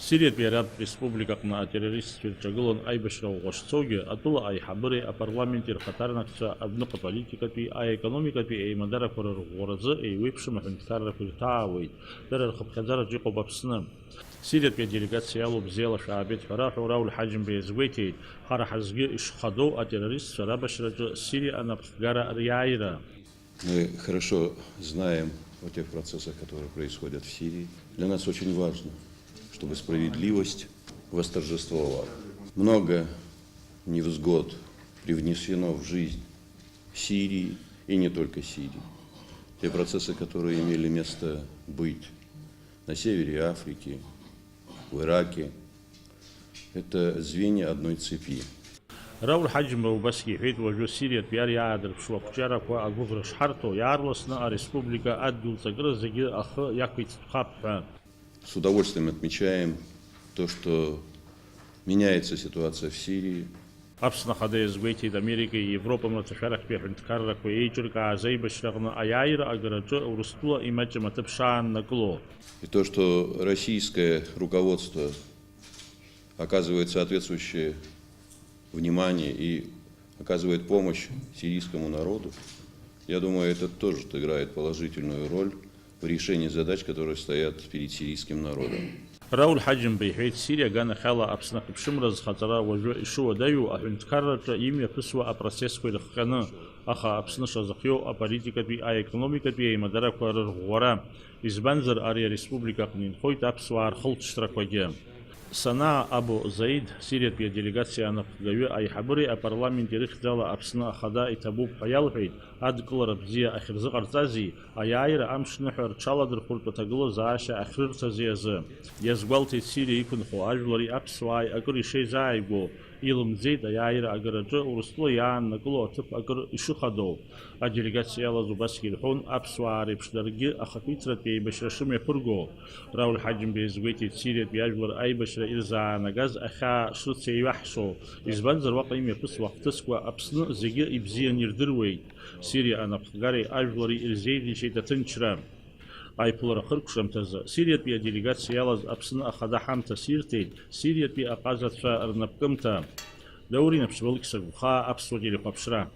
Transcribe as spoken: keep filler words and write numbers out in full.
Сириатәи Арабтә Республикаҟны атеррористцәа ирҿагылан аибашьра ӷәӷәа шцогьы, атәыла аиҳабыреи апарламенти рхаҭарнакцәа адәныҟа политикатәи, аекономикатәи еимадарақәа рырӷәӷәаразы еиуеиԥшым аҳәынҭқаррақәа ирҭаауеит. Дара рхыԥхьаӡараҿы иҟоуп Аԥсны. Сириатәи аделегациа иалоу бзиала шәаабеит ҳәа раҳәо Рауль Ҳаџьымба иазгәеиҭеит, ҳара ҳазгьы ишхадоу атеррористцәа рабашьраҿы Сириа анапхгара риааира. Мы хорошо знаем о тех процессах, которые происходят в Сирии. Для нас очень важно, чтобы справедливость восторжествовала. Много невзгод привнесено в жизнь Сирии и не только Сирии. Те процессы, которые имели место быть на севере Африки, в Ираке, это звенья одной цепи. Рауль Ҳаџьымба убасгьы иҳәеит, уажәы Сириатәи ари аадырԥшуа ақәҿиарақәа агәыӷра шҳарҭо, иаарласны ареспублика адгьыл ҵакыра зегьы ахы иақәиҭтәхап ҳәа. С удовольствием отмечаем то, что меняется ситуация в Сирии. Аԥсны Ахада иазгәеиҭеит, Америкеи Европа мраҭашәарахьтәи аҳәынҭқаррақәа еиҿыркааз аибашьраҟны аиааира агараҿы Урыстәыла имаҷым аҭыԥ шааннакыло. И то, что российское руководство оказывает соответствующее внимание и оказывает помощь сирийскому народу, я думаю, это тоже играет положительную роль в решении задач, которые стоят перед сирийским народом. Рауль Ҳаџьымба иҳәеит, Сириа аганахьала Аԥсны ахьыԥшымра зхаҵара уажәы ишыуадаҩу аҳәынҭқарраҿы имҩаԥысуа апроцессқәа ирыхҟьаны, аха Аԥсны шазыхиоу аполитикатәи аекономикатәи аимадарақәа рырӷәӷәара. Избанзар, ари ареспублика аҟны инхоит аԥсуаа рхылҵшьҭрақәагьы. Санаа Абу Заид, Сириатәи аделегациа анапхгаҩы, аиҳабыреи апарламенти рыхьӡала Аԥсны Ахада иҭабуп ҳәа иалҳәеит, адкылара бзиа ахьырзыҟарҵази, аиааира амшныҳәа рҽаладырхәыртә аҭагылазаашьа ахьрырҭази азы. Иазгәалҭеит Сириа иқәынхо ажәлари аԥсуааи акыр ишеизааигәоу, илымӡеит аиааира агараҿы Урыстәыла иааннакыло аҭыԥ акыр ишыхадоу. Аделегациа иалаз убасгьы ирҳәон, аԥсуаа реиԥш даргьы ахақәиҭратәи еибашьра шымҩаԥырго. Рауль Ҳаџьымба иазгәеиҭеит, Сириатәи ажәлар аибашьра ирзаанагаз ахьаа шрыцеиҩаҳшо, избанзар, уаҟа имҩаԥысуа ахҭысқәа Аԥсны зегьы ибзианы ирдыруеит. Сириа анапхгареи ажәлари ирзеиӷьеишьеит аҭынчра. Аиԥылара ахыркәшамҭазы, Сириатәи аделегациа иалаз Аԥсны Ахада ҳамҭас ирҭеит Сириатәи аҟазацәа рнапкымҭа. Даур Инаԥшьба, Алықьса Гәхаа, Аԥсуа телехәаԥшра.